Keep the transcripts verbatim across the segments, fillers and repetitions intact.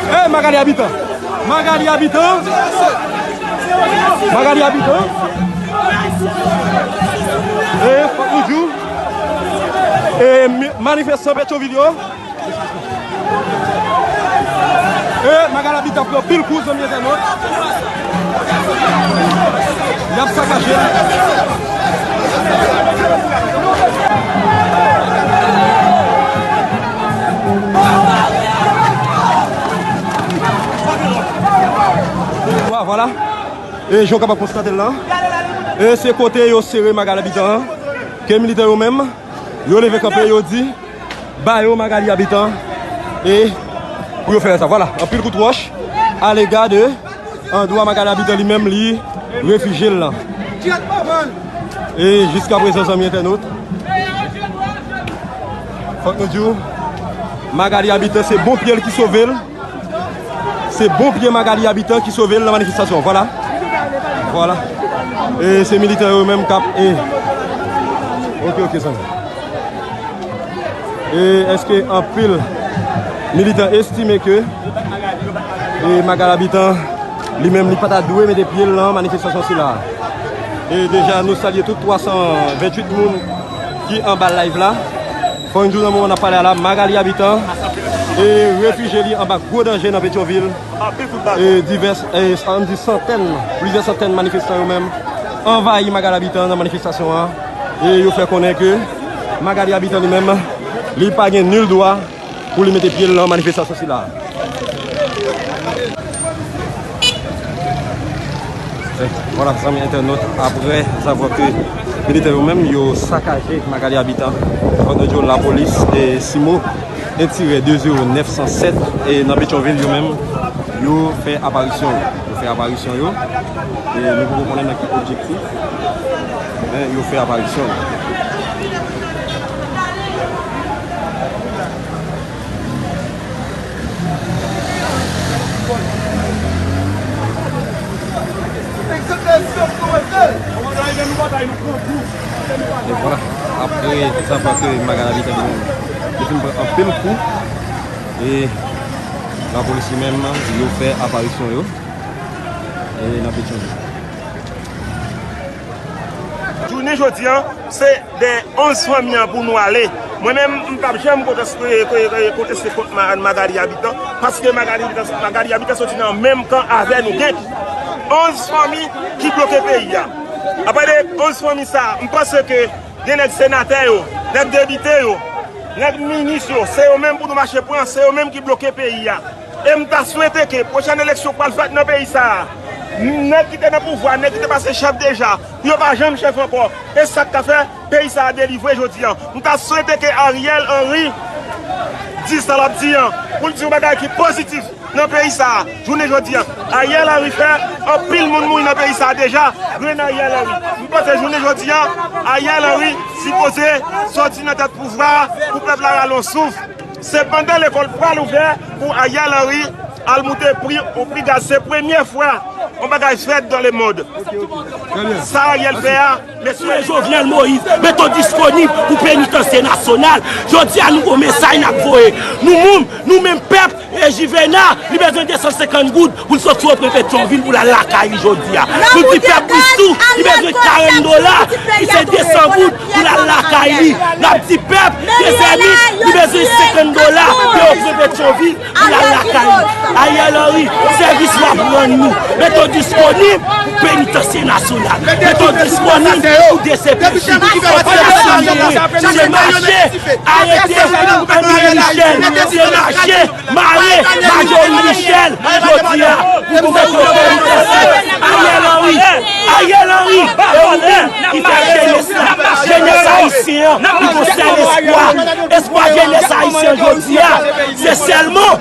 Hey, Magalie Habitant! Magalie Habitant! Magalie Habitant! Hey, fòk nou di w. Hey, mi- manifestan Petyonvil yo. E Magalie Habitant pran pil kou, zanmi entènot. Y ap sakaje l. Vwa-, vwala. E jan w kapab konstate l la, e se kote yo sere Magalie Habitant an, ke militè yo menm, yo leve kanpe, yo di, ba yo Magalie Habitant, e pou yo fè sa. Vwala, anpil kout wòch alega de andwa Magalie Habitant li menm li refijye l lan. E jiska prezan, zanmi entènot, fòk nou di w, Magalie Habitant se bon pye l ki sove l. Se bon pye Magalie Habitant ki sove l nan manifestasyon. Vwala. Vwala. E se militan yo menm k ap, e, ok, ok, zanmi. E èske anpil militan estime ke, e, Magalie Habitant li menm li pa ta dwe mete pye l nan manifestasyon sila a? E deja nou salye tout twa san venntuit moun ki anba live la. Fò n di w nan moman n ap pale a la, Magalie Habitant e refijye li anba gwo danje nan Petyonvil. E divès, e, ann di santèn, plizyè santèn manifestan yo menm anvayi Magalie Habitant nan manifestasyon an. E yo fè konnen ke Magalie Habitant li menm, li pa gen nil dwa pou li mete pye l nan manifestasyon sila a. Eh, vwala, zanmi entènot, apre zavwa ke militè yo menm, yo sakaje Magalie Habitant, pandan yo lapolis, e, Simo, en tirè de zewo nèf san sèt, e nan Petyonvil, yo menm, yo fè aparisyon yo. Yo fè aparisyon yo. E nou poko konnen nan ki objektif, men yo fè aparisyon yo. E vwala, apre sa, apre ke Magalie Habitant li menm, li fin pran anpil kou, e lapolis li menm, yo fè aparisyon yo, e nan Petyonvil. Jounen jodi a, se dèyè onz fanmi an pou nou ale. Mwen menm, m p ap janm konteste, konteste kont Ma-, Magalie Habitant, paske Magalie Habitant, Magalie Habitant soti nan menm kan avè nou. Gen onz fanmi ki bloke peyi a. Apre de onz fanmi sa a, m panse ke gen nèg senatè yo, nèg depite yo, nèg minis yo, se yo menm pou nou mache pran, se yo menm ki bloke peyi a. E m ta swete ke pwochèn eleksyon k pral fèt nan peyi sa a, nèg ki te nan pouvwa, nèg ki te pase chèf deja, pou yo pa janm chèf ankò. E sa k ka fè peyi sa a delivre jodi a. M ta swete ke Ariel Henry di sa l ap di an, pou l di yon bagay ki pozitif nan peyi sa a. Jounen jodi a, Ariel Henry fè anpil moun mouri nan peyi sa a deja, grenn Ariel Henry. M panse jounen jodi a, Ariel Henry sipoze sòti nan tèt pouvwa a pou pèp la rale yon souf. Sepandan, lekòl pral ouvè pou Ariel Henry al moute pri, yon pri gaz. Se premye fwa yon bagay fèt dans le monde. Sa Ariel fè a, mesye. Jovenel Moïse, mete w disponib pou penitansye nasyonal. Jodi a, nou gon mesaj n ap voye. Nou moun, nou menm pèp, E Jivena, li bezwen de san senkant goud pou l sot sou Opren Petyonvil pou l al lakay li jodi a. Nou di pèp Bristou, li bezwen karant dola, ki se de san goud pou l al lakay li. N ap di pèp, Dezèmit, li bezwen senkant dola de Opren Petyonvil pou l al lakay li. Ariel Henry, sèvis w ap rann nou. Mete w disponib pou Penitansye Nasyonal. Mete w disponib pou D C P J. Operasyon Meren, se mache arete André Michel, se mache mare Marjorie Michel jodi a pou goumen Ariel Henry. Ariel Henry, e ou menm ki fè jenès la, jenès ayisyen an, li gon sèl espwa. Espwa jenès ayisyen jodi a, se sèlman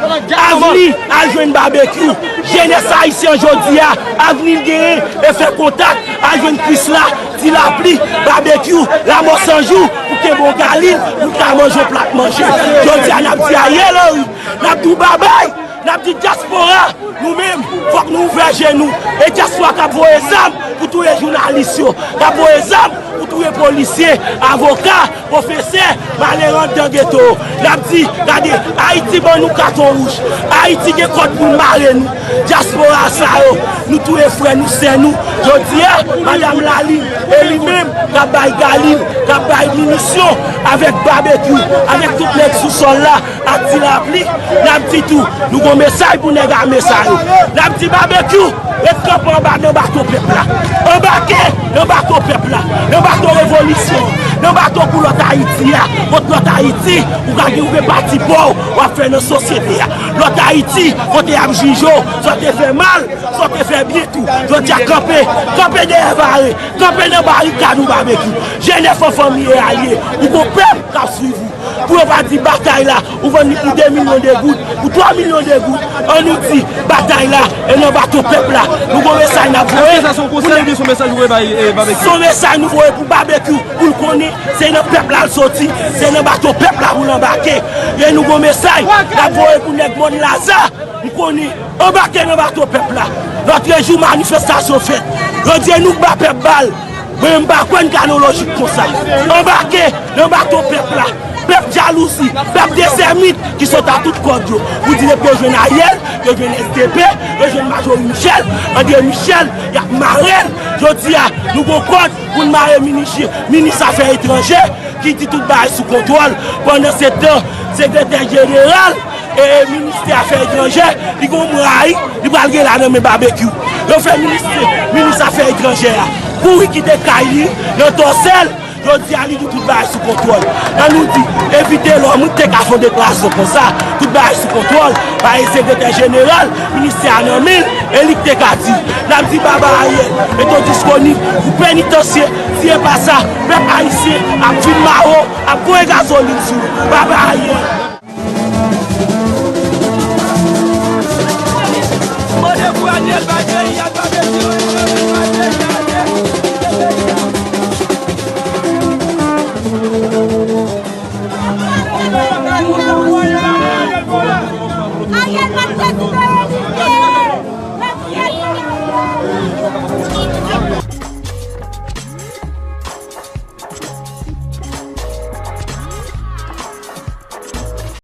avni al jwenn Babekyou. Jenès ayisyen jodi a, avni l genyen, e fè kontak, al jwenn Krisla, Ti Lapli, Babekyou, Lanmò San Jou, pou kenbe w galil, pou l ka manje w plat manje. Jodi a, n ap di Ariel Henry, n ap di w babay, n ap di dyaspora, nou menm, fòk nou ouvè je nou. E dyaspora k ap voye zam pou touye jounalis yo, k ap voye zam pou touye polisye, avoka, pwofesè, malere anndan geto yo. N ap di, gade, Ayiti ban nou katon wouj. Ayiti gen kòd pou l mare nou. Dyaspora sa yo, nou touye frè nou, sè nou. Jodi a, Madanm Lalin, e li menm, k ap bay galil, k ap bay minisyon avèk Babekyou, avèk tout nèg sou sòl la, ak Ti Lapli, n ap di tou, nou gon mesaj pou nèg ame sa yo. N ap di Babekyou, ret kanpe anba nan bato pèp la. Anbake nan bato pèp la, nan bato revolisyon, nan bato pou lòt Ayiti a. Kot lòt Ayiti, ou ka gen, ou gen pati pa w, w ap fè nan sosyete a. Lòt Ayiti, kote y ap jije w, sa w te fè mal, sa w te fè byen tou. Jodi a, kanpe, kanpe dèyè bare, kanpe nan barikad ou Babekyou. Jenès an fanmi e alye, ou gon pèp k ap swiv ou. Pou yo pa di batay la, ou vann li pou de milyon de goud, pou twa milyon de goud. Ann nou di, batay la, e nan bato pèp la. Nou gon mesaj n ap voye. Èske sa se yon konsèy oubyen se yon mesaj ou voye bay, eh, Babekyou? Se yon mesaj nou voye pou Babekyou, pou l konnen se nan pèp la l soti, se nan bato pèp la pou l anbake. E nou gon mesaj n ap voye pou nèg Mòn Laza, m konnen, anbake nan bato pèp la. Lòtrejou, manifestasyon fèt. Yo di e nou k ba pèp bal. Mwen menm, m pa kwè n ka nan lojik konsa. Anbake nan bato pèp la. Pèp jalouzi, pèp dezèmit ki sot a tout kòd yo. Pou di depi yo jwenn Ariel, yo jwenn S D P, yo jwenn Marjorie Michel, André Michel, y ap mare l. Jodi a, nou gon kòd pou n mare minis, minis afè etranjè, ki di tout bagay sou kontwòl. Pandan se tan, sekretè jeneral e, e ministè afè etranjè, li gon mwayi, li pral gen la nan men Babekyou. Yo fè ministè, minis afè etranjè a kouri kite kay li nan Tòsèl. Jodi a, li di tout bagay sou kontwòl. Ann nou di, evite lòm, wi, te ka fè yon deklarasyon konsa, tout bagay sou kontwòl, paske sekretè jeneral ministè a nan men l, e li k te ka di. N ap di baba Ariel, mete w disponib pou penitansye, si e pa sa, pèp ayisyen ap fin mare w, ap voye gazolin sou ou. Baba Ariel.